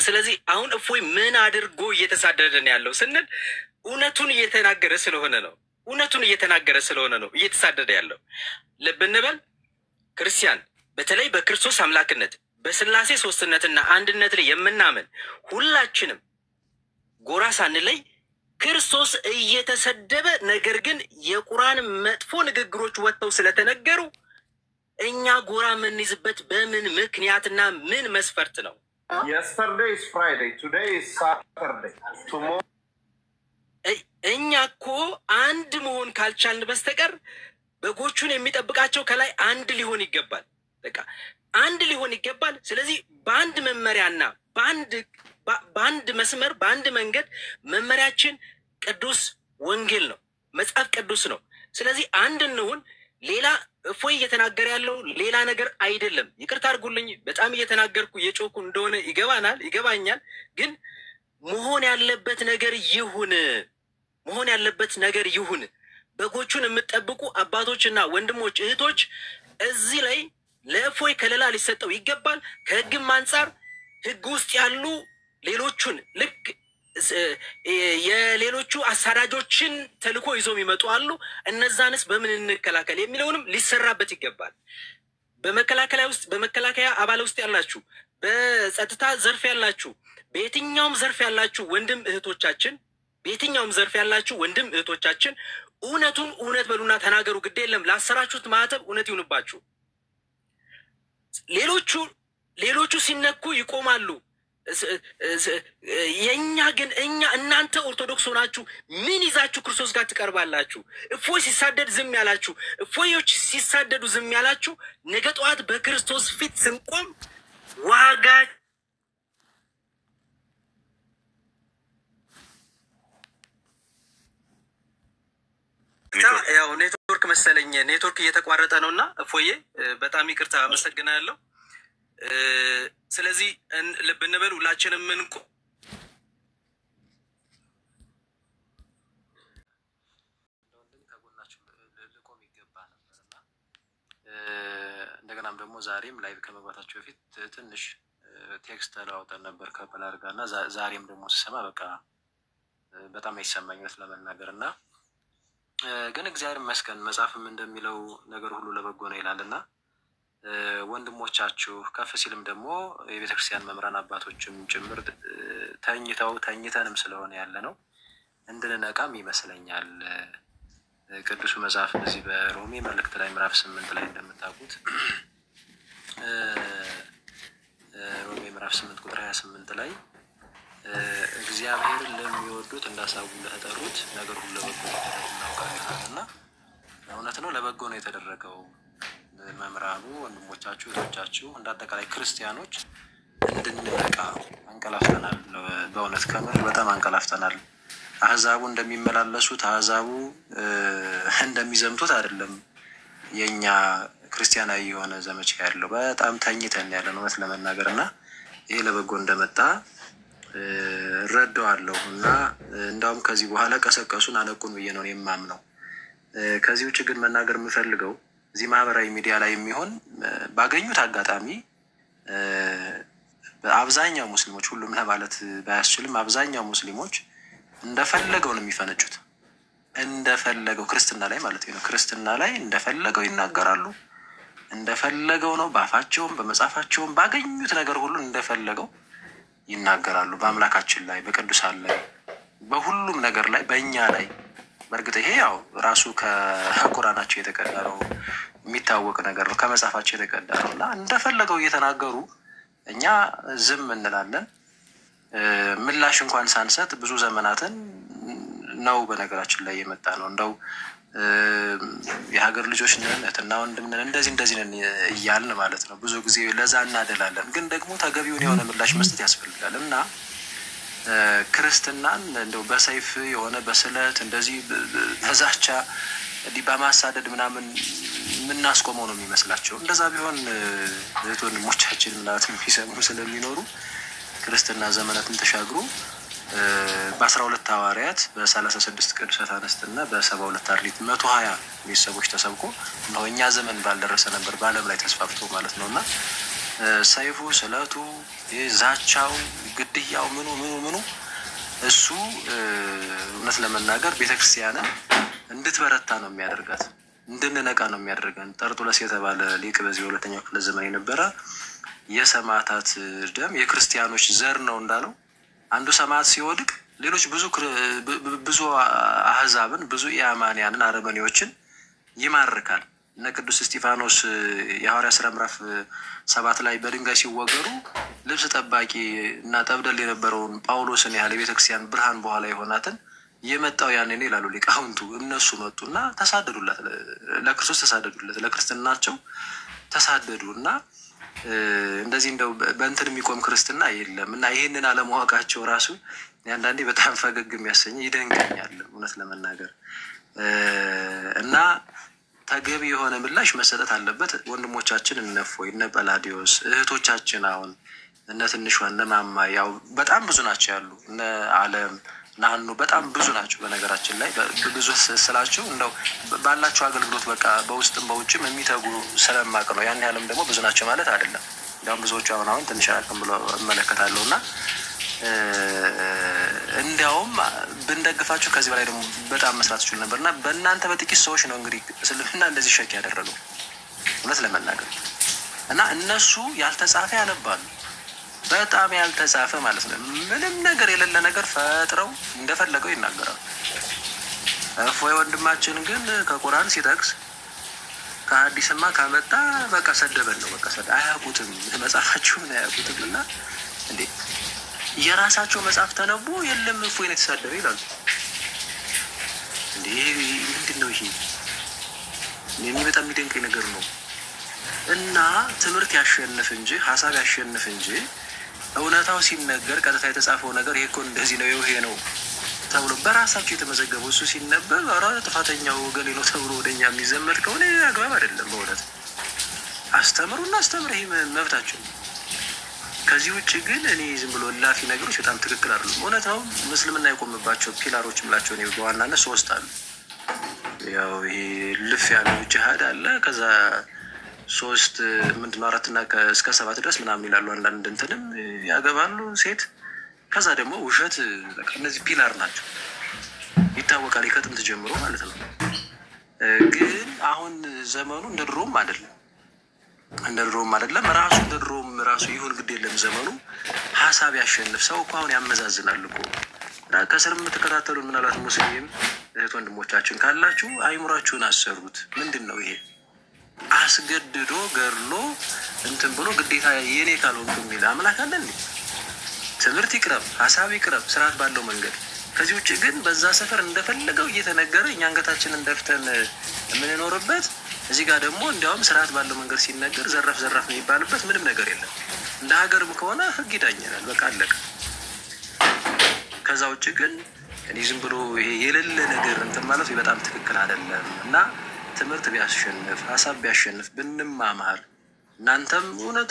[SPEAKER 4] ስለዚህ አሁን እፎይ ምን አድርጎ እየተሳደደ ነው ያለው ስንል እውነቱን እየተናገረ ስለሆነ ነው። እውነቱን እየተናገረ ስለሆነ ነው እየተሳደደ ያለው። ልብ እንበል፣ ክርስቲያን፣ በተለይ በክርስቶስ አምላክነት፣ በስላሴ ሶስትነትና አንድነት ላይ የምናምን ሁላችንም ጎራ ሳንለይ ክርስቶስ እየተሰደበ፣ ነገር ግን የቁርአን መጥፎ ንግግሮች ወጥተው ስለተነገሩ እኛ ጎራ የምንይዝበት በምን ምክንያትና ምን መስፈርት ነው?
[SPEAKER 5] Yesterday is Friday. Today is Saturday. Tomorrow.
[SPEAKER 4] እኛ እኮ አንድ መሆን ካልቻልን በስተቀር በጎቹን የሚጠብቃቸው ከላይ አንድ ሊሆን ይገባል። በቃ አንድ ሊሆን ይገባል። ስለዚህ በአንድ መመሪያና በአንድ መስመር፣ በአንድ መንገድ፣ መመሪያችን ቅዱስ ወንጌል ነው፣ መጽሐፍ ቅዱስ ነው። ስለዚህ አንድ እንሁን። ሌላ እፎይ እየተናገረ ያለው ሌላ ነገር አይደለም። ይቅርታ አድርጉልኝ፣ በጣም እየተናገርኩ እየጮኩ እንደሆነ ይገባናል፣ ይገባኛል። ግን መሆን ያለበት ነገር ይሁን፣ መሆን ያለበት ነገር ይሁን። በጎቹን የምትጠብቁ አባቶችና ወንድሞች፣ እህቶች፣ እዚህ ላይ ለእፎይ ከለላ ሊሰጠው ይገባል። ከህግም አንጻር ህግ ውስጥ ያሉ ሌሎቹን፣ ልክ የሌሎቹ አሳዳጆችን ተልኮ ይዞ የሚመጡ አሉ። እነዛንስ በምን እንከላከል የሚለውንም ሊሰራበት ይገባል። በመከላከያ ውስጥ፣ በመከላከያ አባል ውስጥ ያላችሁ፣ በጸጥታ ዘርፍ ያላችሁ፣ በየትኛውም ዘርፍ ያላችሁ ወንድም እህቶቻችን፣ በየትኛውም ዘርፍ ያላችሁ ወንድም እህቶቻችን፣ እውነቱን እውነት በሉና ተናገሩ። ግድ የለም፣ ላሰራችሁት ማዕተብ እውነት ይሁንባችሁ። ሌሎቹ ሲነኩ ይቆማሉ። የእኛ ግን እኛ እናንተ ኦርቶዶክስ ሆናችሁ ምን ይዛችሁ ክርስቶስ ጋር ትቀርባላችሁ? እፎይ ሲሳደድ ዝም ያላችሁ፣ እፎዮች ሲሳደዱ ዝም ያላችሁ፣ ነገ ጠዋት በክርስቶስ ፊት ስንቆም ዋጋ ያው ኔትወርክ መሰለኝ፣ ኔትወርክ እየተቋረጠ ነው እና እፎዬ በጣም ይቅርታ፣ አመሰግናለሁ። ስለዚህ ልብ እንበል፣ ሁላችንም እንቁ።
[SPEAKER 6] ወንድም ከጎናችሁ ልቆም ይገባ ነበር እና እንደገናም ደግሞ ዛሬም live ከመግባታችሁ በፊት ትንሽ text ተለዋውጠን ነበር ከፕላር ጋር እና ዛሬም ደግሞ ስሰማ በቃ በጣም አይሰማኝ እውነት ለመናገር። እና ግን እግዚአብሔር ይመስገን፣ መጽሐፍም እንደሚለው ነገር ሁሉ ለበጎ ነው ይላል። እና ወንድሞቻችሁ፣ ከፍ ሲልም ደግሞ የቤተክርስቲያን መምህራን አባቶችም ጭምር ተኝተው፣ ተኝተንም ስለሆነ ያለ ነው፣ እንድንነቃም ይመስለኛል። ቅዱሱ መጽሐፍ በዚህ በሮሜ መልእክት ላይ ምዕራፍ 8 ላይ እንደምታውቁት ሮሜ ምዕራፍ 8 ቁጥር 28 ላይ እግዚአብሔርን ለሚወዱት እንደ ሀሳቡ ለተጠሩት ነገር ሁሉ ለበጎ እንደሚደረግ እናውቃለን እና እውነት ነው፣ ለበጎ ነው የተደረገው። መምህራኑ፣ ወንድሞቻችሁ፣ እህቶቻችሁ እንደ አጠቃላይ ክርስቲያኖች እንድንነቃ አንቀላፍተናል። በእውነት ከምር በጣም አንቀላፍተናል። አህዛቡ እንደሚመላለሱት፣ አህዛቡ እንደሚዘምቱት አይደለም የእኛ ክርስቲያናዊ የሆነ ዘመቻ ያለው፣ በጣም ተኝተን ያለን እውነት ለመናገር። እና ይሄ ለበጎ እንደመጣ እረዳዋለሁ እና እንዳውም ከዚህ በኋላ ቀሰቀሱን አነቁን ብዬ ነው የማምነው። ከዚህ ውጭ ግን መናገር የምፈልገው እዚህ ማህበራዊ ሚዲያ ላይ የሚሆን ባገኙት አጋጣሚ አብዛኛው ሙስሊሞች፣ ሁሉም ለማለት ባያስችልም፣ አብዛኛው ሙስሊሞች እንደፈለገው ነው የሚፈነጩት። እንደፈለገው ክርስትና ላይ ማለት ነው። ክርስትና ላይ እንደፈለገው ይናገራሉ። እንደፈለገው ነው፣ በአፋቸውም በመጽሐፋቸውም ባገኙት ነገር ሁሉ እንደፈለገው ይናገራሉ። በአምላካችን ላይ፣ በቅዱሳን ላይ፣ በሁሉም ነገር ላይ፣ በእኛ ላይ። በእርግጥ ይሄ ያው ራሱ ከቁራናቸው የተቀዳ ነው፣ የሚታወቅ ነገር ነው። ከመጽሐፋቸው የተቀዳ ነው እና እንደፈለገው እየተናገሩ እኛ ዝም እንላለን። ምላሽ እንኳን ሳንሰጥ ብዙ ዘመናትን ነው በነገራችን ላይ የመጣ ነው። እንደው የሀገር ልጆች ነን፣ እህትና ወንድም ነን፣ እንደዚህ እንደዚህ ነን እያልን ማለት ነው። ብዙ ጊዜ ለዛ እናደላለን። ግን ደግሞ ተገቢውን የሆነ ምላሽ መስጠት ያስፈልጋል እና ክርስትናን እንደው በሰይፍ የሆነ በስለት እንደዚህ በዛቻ እንዲህ በማሳደድ ምናምን የምናስቆመው ነው የሚመስላቸው። እንደዛ ቢሆን እህት ወንድሞቻችን ምናልባት የሚሰሙ ስለሚኖሩ ክርስትና ዘመናትን ተሻግሮ በ12 ሐዋርያት፣ በ36 ቅዱሳት አንስትና በ72 አርድእት 120 ቤተሰቦች ተሰብኮ እነሆ እኛ ዘመን ባልደረሰ ነበር በዓለም ላይ ተስፋፍቶ ማለት ነው። እና ሰይፉ፣ ስለቱ፣ ዛቻው፣ ግድያው፣ ምኑ ምኑ ምኑ እሱ እውነት ለመናገር ቤተክርስቲያንን እንድትበረታ ነው የሚያደርጋት፣ እንድንነቃ ነው የሚያደርገን። ጠርጡለስ የተባለ ሊቅ በዚህ በሁለተኛው ክፍለ ዘመን የነበረ የሰማዕታት ደም የክርስቲያኖች ዘር ነው እንዳለው፣ አንዱ ሰማዕት ሲወድቅ ሌሎች ብዙ ብዙ አህዛብን፣ ብዙ ኢአማንያንን፣ አረመኔዎችን ይማርካል። እነ ቅዱስ እስጢፋኖስ የሐዋርያት ሥራ ምዕራፍ 7 ላይ በድንጋይ ሲወገሩ ልብስ ጠባቂ እና ጠብደል የነበረውን ጳውሎስን ያህል የቤተክርስቲያን ብርሃን በኋላ የሆናትን የመጣው ያኔ ነው ይላሉ ሊቃውንቱ። እነሱ መጡና ተሳደዱለት፣ ለክርስቶስ ተሳደዱለት፣ ለክርስትናቸው ተሳደዱ። እና እንደዚህ እንደው በእንትን የሚቆም ክርስትና የለም። እና ይህንን አለማወቃቸው ራሱ አንዳንዴ በጣም ፈገግ የሚያሰኝ ይደንቀኛል፣ እውነት ለመናገር። እና ተገቢ የሆነ ምላሽ መሰጠት አለበት። ወንድሞቻችን እነ እፎይ፣ እነ ጰላዲዮስ፣ እህቶቻችን አሁን እነ ትንሿ፣ እነ ማማ፣ ያው በጣም ብዙ ናቸው ያሉ፣ እነ አለም ናኑ በጣም ብዙ ናቸው። በነገራችን ላይ ብዙ ስላቸው እንደው ባላቸው አገልግሎት በቃ በውስጥም በውጭም የሚተጉ ስለማቅ ነው። ያን ያህልም ደግሞ ብዙ ናቸው ማለት አይደለም። እንዲያውም ብዙዎቹ አሁን አሁን ትንሽ ራቅም ብሎ እመለከታለሁ። እና እንዲያውም ብንደግፋችሁ ከዚህ በላይ ደግሞ በጣም መስራት ይችሉ ነበር። እና በእናንተ በጥቂት ሰዎች ነው እንግዲህ እስልምና እንደዚህ shake ያደረገው እውነት ለመናገር። እና እነሱ ያልተጻፈ ያነባሉ። በጣም ያልተጻፈ ማለት ነው። ምንም ነገር የሌለ ነገር ፈጥረው እንደፈለገው ይናገራሉ። እፎይ ወንድማችን ግን ከቁርአን ሲጠቅስ ከሀዲስማ ካመጣ በቃ ሰደበን ነው። በቃ ሰደ አያውቁትም፣ መጽሐፋቸውን አያውቁትም። እና እንዴ የራሳቸው መጽሐፍ ተነቦ የለም እፎይ ነው የተሳደበ ይላሉ። እንዴ ምንድን ነው ይሄ? እኔ በጣም የሚደንቀኝ ነገር ነው። እና ትምህርት ያሸንፍ እንጂ፣ ሀሳብ ያሸንፍ እንጂ፣ እውነታው ሲነገር ቀጥታ የተጻፈው ነገር ይሄ እኮ እንደዚህ ነው፣ ይሄ ነው ተብሎ በራሳቸው የተመዘገበው እሱ ሲነበብ ኧረ ጥፋተኛው ወገሌ ነው ተብሎ ወደኛ የሚዘመት ከሆነ አግባብ አይደለም። በእውነት አስተምሩና አስተምር፣ ይሄ መብታቸው ነው። ከዚህ ውጭ ግን እኔ ዝም ብሎ እላፊ ነገሮች በጣም ትክክል አይደሉም። እውነት ነው፣ ምስልምና የቆመባቸው pillar ኦች የምላቸው እኔ በዋናነት ሶስት አሉ። ያው ይሄ ልፍ ያለው ጅሃድ አለ። ከዛ ሶስት ምንድነው አራትና እስከ ሰባት ድረስ ምናምን ይላሉ። አንዳንድ እንትንም ያገባሉ ሴት። ከዛ ደግሞ ውሸት። በቃ እነዚህ pillar ናቸው፣ ይታወቃል ከጥንት ጀምሮ ማለት ነው። ግን አሁን ዘመኑ እንደ ድሮም አይደለም፣ እንደ ድሮም አይደለም። ራሱ እንደ ድሮም ራሱ ይሁን ግድ የለም፣ ዘመኑ ሀሳብ ያሸንፍ። ሰው እኮ አሁን ያመዛዝናል እኮ። እና ከስር የምትከታተሉን ምናልባት ሙስሊም እህት ወንድሞቻችን ካላችሁ አይምሯችሁን አሰሩት። ምንድን ነው ይሄ?
[SPEAKER 4] አስገድዶ ገድሎ እንትን ብሎ ግዴታ የኔ ካልሆንክ የሚል አምላክ አለ እንዴ? ትምህርት ይቅረብ፣ ሀሳብ ይቅረብ፣ ስርዓት ባለው መንገድ። ከዚህ ውጭ ግን በዛ ሰፈር እንደፈለገው እየተነገረ እኛ አንገታችንን ደፍተን የምንኖርበት፣ እዚህ ጋር ደግሞ እንዲያውም ስርዓት ባለው መንገድ ሲነገር ዘረፍ ዘረፍ የሚባልበት ምንም ነገር የለም። እንደ ሀገርም ከሆነ ህግ ይዳኘናል። በቃ አለቀ። ከዛ ውጭ ግን እኔ ዝም ብሎ ይሄ የሌለ ነገር እንትን ማለት በጣም ትክክል አይደለም። እና ትምህርት ቢያሸንፍ፣ ሀሳብ ቢያሸንፍ፣ ብንማማር፣ እናንተም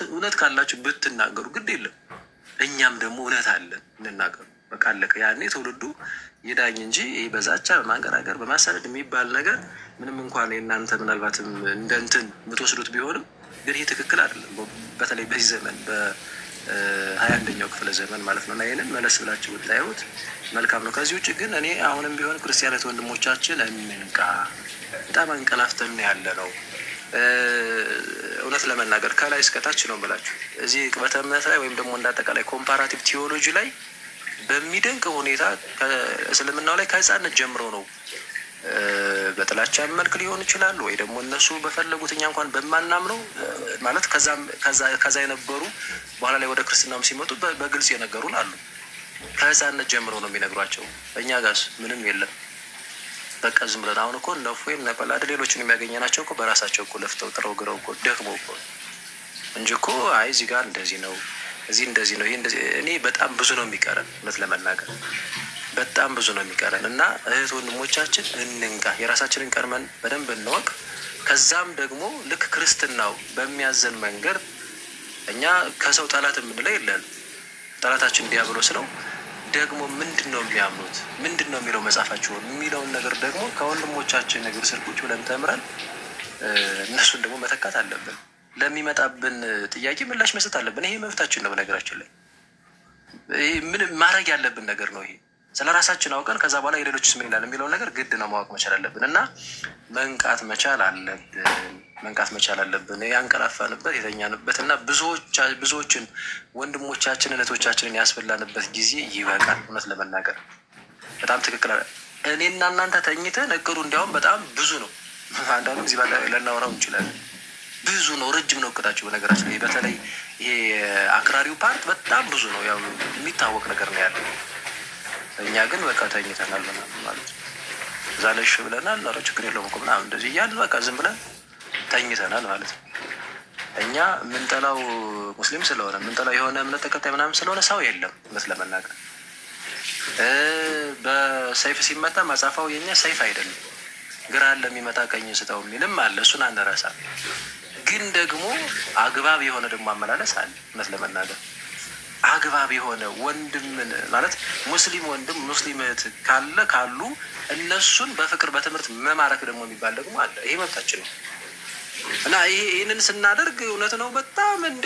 [SPEAKER 4] እውነት ካላችሁ ብትናገሩ ግድ የለም፣ እኛም ደግሞ እውነት አለን እንናገሩ። በቃ አለቀ። ያኔ ትውልዱ ይዳኝ እንጂ ይሄ በዛቻ፣ በማንገራገር፣ በማሳደድ የሚባል ነገር ምንም እንኳን የእናንተ ምናልባትም እንደ እንትን የምትወስዱት ቢሆንም ግን ይህ ትክክል አይደለም። በተለይ በዚህ ዘመን፣ በ21ኛው ክፍለ ዘመን ማለት ነው። እና ይህንን መለስ ብላችሁ ብታዩት መልካም ነው። ከዚህ ውጭ ግን እኔ አሁንም ቢሆን ክርስቲያነት ወንድሞቻችን እንንቃ። በጣም አንቀላፍተን ያለ ነው። እውነት ለመናገር ከላይ እስከታች ነው የምላችሁ። እዚህ ዕቅበተ እምነት ላይ ወይም ደግሞ እንደ አጠቃላይ comparative theology ላይ በሚደንቅ ሁኔታ እስልምናው ላይ ከህፃነት ጀምሮ ነው፣ በጥላቻ መልክ ሊሆን ይችላል ወይ ደግሞ እነሱ በፈለጉት እኛ እንኳን በማናምነው ማለት ከዛ የነበሩ በኋላ ላይ ወደ ክርስትናም ሲመጡ በግልጽ የነገሩን አሉ። ከህፃነት ጀምሮ ነው የሚነግሯቸው። እኛ ጋስ ምንም የለም። በቃ ዝም ብለን አሁን እኮ እነ እፎይን፣ እነ ቀላድ፣ ሌሎችን የሚያገኘናቸው እኮ በራሳቸው እኮ ለፍተው፣ ጥረው ግረው እኮ፣ ደክመው እኮ እንጂ እኮ አይ እዚህ ጋር እንደዚህ ነው፣ እዚህ እንደዚህ ነው፣ ይሄ እንደዚህ፣ እኔ በጣም ብዙ ነው የሚቀረን። እውነት ለመናገር በጣም ብዙ ነው የሚቀረን። እና እህት ወንድሞቻችን እንንቃ፣ የራሳችንን ቀድመን በደንብ እንወቅ። ከዛም ደግሞ ልክ ክርስትናው በሚያዘን መንገድ እኛ ከሰው ጠላት የምንለው የለን። ጠላታችን ዲያብሎስ ነው። ደግሞ ምንድን ነው የሚያምኑት፣ ምንድን ነው የሚለው መጽሐፋቸውን የሚለውን ነገር ደግሞ ከወንድሞቻችን እግር ስር ቁጭ ብለን ተምረን እነሱን ደግሞ መተካት አለብን። ለሚመጣብን ጥያቄ ምላሽ መስጠት አለብን። ይሄ መብታችን ነው። በነገራችን ላይ ይሄ ምን ማድረግ ያለብን ነገር ነው። ይሄ ስለ ራሳችን አውቀን ከዛ በኋላ የሌሎችስ ምን ይላል የሚለውን ነገር ግድ ነው ማወቅ መቻል አለብን። እና መንቃት መቻል አለብን። መንቃት መቻል አለብን። ያንቀላፋንበት፣ የተኛንበት እና ብዙዎችን ወንድሞቻችንን እህቶቻችንን ያስበላንበት ጊዜ ይበቃል። እውነት ለመናገር በጣም ትክክል። እኔና እናንተ ተኝተን እቅዱ እንዲያውም በጣም ብዙ ነው። አንዳንዱ ጊዜ ልናወራው እንችላለን። ብዙ ነው፣ ረጅም ነው እቅዳቸው። በነገራችን ላይ በተለይ ይሄ አክራሪው part በጣም ብዙ ነው። ያው የሚታወቅ ነገር ነው ያለው። እኛ ግን በቃ ተኝተናል ምናምን ማለት ነው። እዛ ለሽ ብለናል። ኧረ ችግር የለውም እኮ ምናምን እንደዚህ እያልን በቃ ዝም ብለን ተኝተናል ማለት ነው። እኛ የምንጠላው ሙስሊም ስለሆነ፣ የምንጠላው የሆነ እምነት ተከታይ ምናምን ስለሆነ ሰው የለም። እውነት ለመናገር በሰይፍ ሲመታ መጻፋው የኛ ሰይፍ አይደለም። ግራ ለሚመታ ቀኝ ስጠው የሚልም አለ። እሱን አንረሳ። ግን ደግሞ አግባብ የሆነ ደግሞ አመላለስ አለ። እውነት ለመናገር አግባብ የሆነ ወንድምን ማለት ሙስሊም ወንድም፣ ሙስሊም እህት ካለ፣ ካሉ እነሱን በፍቅር በትምህርት መማረክ ደግሞ የሚባል ደግሞ አለ። ይሄ መብታችን ነው። እና ይህንን ስናደርግ እውነት ነው በጣም እንዴ፣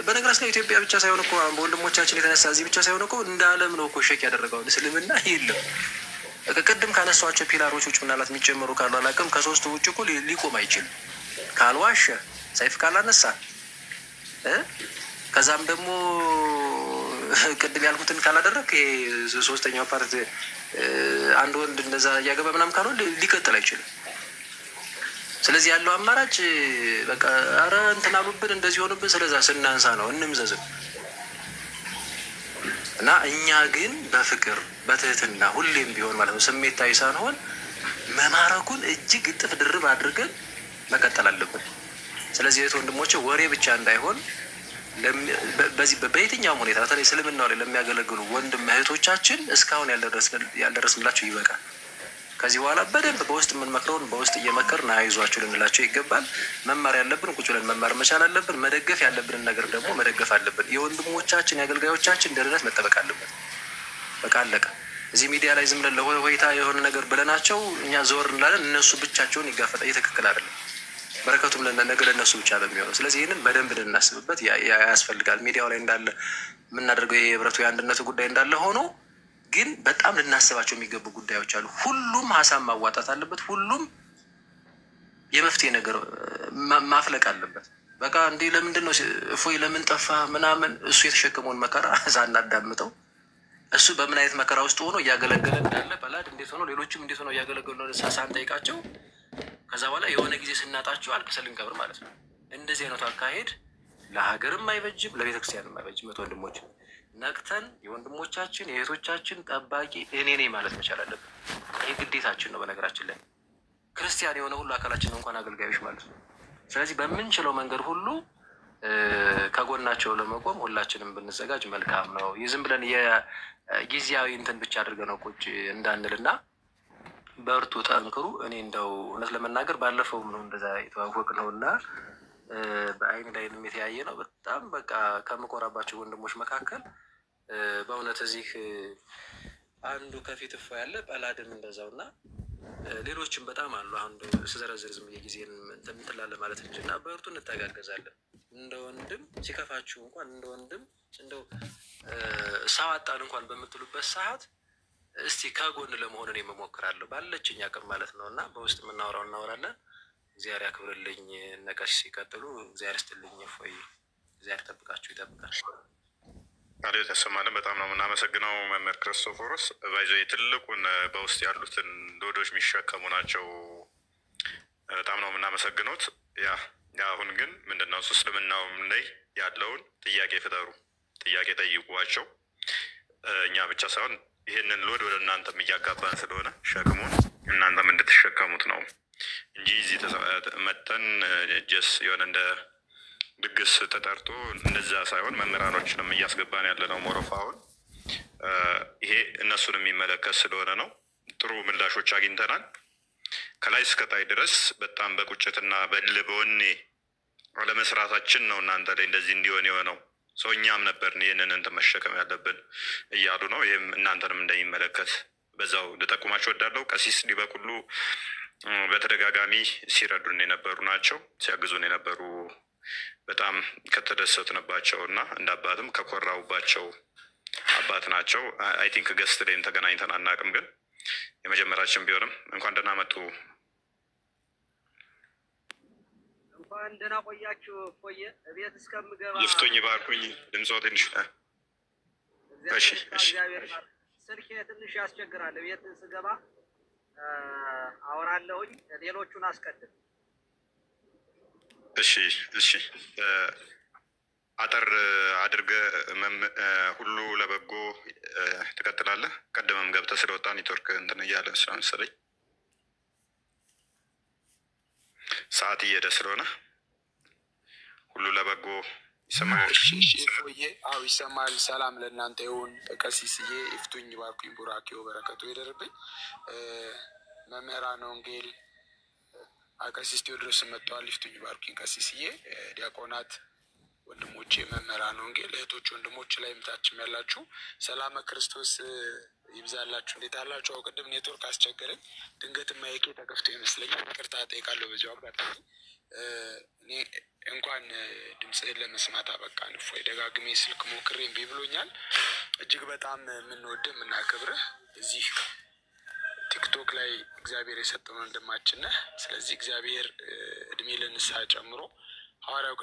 [SPEAKER 4] በነገራችን ላይ ኢትዮጵያ ብቻ ሳይሆን እኮ፣ በወንድሞቻችን የተነሳ እዚህ ብቻ ሳይሆን እኮ እንደ ዓለም ነው እኮ shake ያደረገው እስልምና የለም። ቅድም ካነሷቸው pillar ኦች ውጭ ምናልባት የሚጨመሩ ካሉ አላውቅም። ከሶስቱ ውጭ እኮ ሊቆም አይችልም። ካልዋሸ፣ ሰይፍ ካላነሳ፣ ከዛም ደግሞ ቅድም ያልኩትን ካላደረግ፣ ይሄ ሶስተኛው part አንድ ወንድ እንደዛ እያገባ ምናምን ካልሆነ ሊቀጥል አይችልም። ስለዚህ ያለው አማራጭ በቃ ኧረ እንትን አሉብን፣ እንደዚህ ሆኑብን፣ ስለዛ ስናንሳ ነው እንምዘዝም። እና እኛ ግን በፍቅር በትህትና ሁሌም ቢሆን ማለት ነው ስሜታዊ ሳንሆን መማረኩን እጅግ እጥፍ ድርብ አድርገን መቀጠል አለብን። ስለዚህ እህት ወንድሞቼ ወሬ ብቻ እንዳይሆን በዚህ በየትኛውም ሁኔታ በተለይ እስልምናው ላይ ለሚያገለግሉ ወንድም እህቶቻችን እስካሁን ያልደረስንላቸው ይበቃል። ከዚህ በኋላ በደንብ በውስጥ የምንመክረውን በውስጥ እየመከርን አይዟችሁ ልንላቸው ይገባል። መማር ያለብን ቁጭ ብለን መማር መቻል አለብን። መደገፍ ያለብንን ነገር ደግሞ መደገፍ አለብን። የወንድሞቻችን የአገልጋዮቻችን ደህንነት መጠበቅ አለበት። በቃ አለቀ። እዚህ ሚዲያ ላይ ዝም ብለን ለሆይታ የሆነ ነገር ብለናቸው እኛ ዘወር እንላለን፣ እነሱ ብቻቸውን ይጋፈጣ። ይህ ትክክል አይደለም። በረከቱም ነገ ለእነሱ ብቻ ነው የሚሆነው። ስለዚህ ይህንን በደንብ ልናስብበት ያስፈልጋል። ሚዲያው ላይ እንዳለ የምናደርገው ይሄ የህብረቱ የአንድነቱ ጉዳይ እንዳለ ሆኖ ግን በጣም ልናስባቸው የሚገቡ ጉዳዮች አሉ። ሁሉም ሀሳብ ማዋጣት አለበት። ሁሉም የመፍትሄ ነገር ማፍለቅ አለበት። በቃ እንዲህ ለምንድን ነው፣ እፎይ ለምን ጠፋ ምናምን፣ እሱ የተሸከመውን መከራ ሳናዳምጠው፣ እሱ በምን አይነት መከራ ውስጥ ሆኖ እያገለገለ እንዳለ፣ በላድ እንዴት ሆኖ፣ ሌሎችም እንዴት ሆኖ እያገለገሉ ሳንጠይቃቸው
[SPEAKER 6] ከዛ በኋላ የሆነ ጊዜ ስናጣችሁ አልቅሰን ልንቀብር ማለት ነው። እንደዚህ አይነቱ አካሄድ ለሀገርም አይበጅም፣ ለቤተክርስቲያንም አይበጅም። ወንድሞች ነቅተን የወንድሞቻችን የእህቶቻችን ጠባቂ እኔ ነኝ ማለት መቻል አለብን። ይህ ግዴታችን ነው። በነገራችን ላይ ክርስቲያን የሆነ ሁሉ አካላችን እንኳን አገልጋዮች ማለት ነው። ስለዚህ በምንችለው መንገድ ሁሉ ከጎናቸው ለመቆም ሁላችንም ብንዘጋጅ መልካም ነው። ይህ ዝም ብለን የጊዜያዊ እንትን ብቻ አድርገነው ቁጭ እንዳንልና በርቱ፣ ጠንክሩ። እኔ እንደው እውነት ለመናገር ባለፈውም ነው እንደዛ የተዋወቅ ነው እና በአይን ላይንም የተያየ ነው። በጣም በቃ ከምኮራባቸው ወንድሞች መካከል በእውነት እዚህ አንዱ ከፊት እፎ ያለ ጰላድም እንደዛው እና ሌሎችም በጣም አሉ። አሁን ስዘረዝር ዝም ብዬ ጊዜን እንትን እንላለን ማለት እንጂ እና በርቱ፣ እንተጋገዛለን። እንደ ወንድም ሲከፋችሁ እንኳን እንደ ወንድም እንደው ሰው አጣን እንኳን በምትሉበት ሰዓት እስቲ ከጎን ለመሆን እኔ እሞክራለሁ ባለችኝ አቅም ማለት ነው። እና በውስጥ የምናወራው እናወራለን። እግዚአብሔር ያክብርልኝ። እነ ቀሲስ ሲቀጥሉ እግዚአብሔር ይስጥልኝ። እፎይ እግዚአብሔር ይጠብቃችሁ፣ ይጠብቃል።
[SPEAKER 1] ቃል ተሰማልን። በጣም ነው የምናመሰግነው መምህር ክርስቶፎሮስ። By the way ትልቁን በውስጥ ያሉትን load ኦች የሚሸከሙ ናቸው። በጣም ነው የምናመሰግኑት። Yeah፣ አሁን ግን ምንድነው እሱ እስልምናውም ላይ ያለውን ጥያቄ ፍጠሩ፣ ጥያቄ ጠይቋቸው። እኛ ብቻ ሳይሆን ይህንን load ወደ እናንተም እያጋባን ስለሆነ ሸክሙን እናንተም እንድትሸከሙት ነው እንጂ እዚህ መተን just የሆነ እንደ ድግስ ተጠርቶ እንደዛ ሳይሆን መምህራኖችንም እያስገባን ያለ ነው። ሞረፋውን ይሄ እነሱን የሚመለከት ስለሆነ ነው። ጥሩ ምላሾች አግኝተናል። ከላይ እስከታይ ድረስ በጣም በቁጭትና በእልህ በወኔ አለመስራታችን ነው እናንተ ላይ እንደዚህ እንዲሆን የሆነው። ሰው እኛም ነበርን ይህንን እንትን መሸከም ያለብን እያሉ ነው። ይህም እናንተንም እንደሚመለከት በዛው ልጠቁማቸው ወዳለው። ቀሲስ ሊበኩሉ በተደጋጋሚ ሲረዱን የነበሩ ናቸው፣ ሲያግዙን የነበሩ በጣም ከተደሰትንባቸው እና እንደ አባትም ከኮራውባቸው አባት ናቸው። I think guest ላይም ተገናኝተን አናውቅም፣ ግን የመጀመሪያችን ቢሆንም እንኳን ደህና መጡ።
[SPEAKER 7] እንኳን ደህና ቆያችሁ። ቆየ እቤት እስከምገባ
[SPEAKER 1] ይፍቱኝ ባርኩኝ። ድምፆ ትንሽ እሺ፣ እሺ።
[SPEAKER 7] እግዚአብሔር ስልኬ ትንሽ ያስቸግራል። እቤት ስገባ አወራለሁኝ። ሌሎቹን አስቀድም።
[SPEAKER 1] እሺ። አጠር አድርገህ ሁሉ ለበጎ ትቀጥላለህ። ቀደመም ገብተህ ስለወጣ ኔትወርክ እንትን እያለ ስለመሰለኝ ሰዓት እየሄደ ስለሆነ ሁሉ ለበጎ ይሰማል።
[SPEAKER 8] እፎዬ፣ አዎ ይሰማል። ሰላም ለእናንተ ይሁን። ቀሲስዬ ይፍቱኝ ባርኩኝ፣ ቡራኬው በረከቱ ይደርብኝ። መምህራን ወንጌል ቀሲስ ቴዎድሮስ መጥተዋል። ይፍቱኝ ባርኩኝ ቀሲስዬ፣ ዲያቆናት ወንድሞቼ፣ መምህራን ወንጌል እህቶች፣ ወንድሞች ላይ ምታችም ያላችሁ ሰላመ ክርስቶስ ይብዛላችሁ። እንዴት አላችሁ? አዎ ቅድም ኔትወርክ አስቸገረኝ። ድንገት ማይኬ ተከፍቶ ይመስለኛል። ይቅርታ እጠይቃለሁ በዚሁ አጋጣሚ። እኔ እንኳን ድምፅህን ለመስማት አበቃን። እፎይ ደጋግሜ ስልክ ሞክሬ እምቢ ብሎኛል። እጅግ በጣም የምንወድህ የምናከብርህ እዚህ ቲክቶክ ላይ እግዚአብሔር የሰጠውን ወንድማችን ነህ። ስለዚህ እግዚአብሔር እድሜ ለንስሐ ጨምሮ ሐዋርያው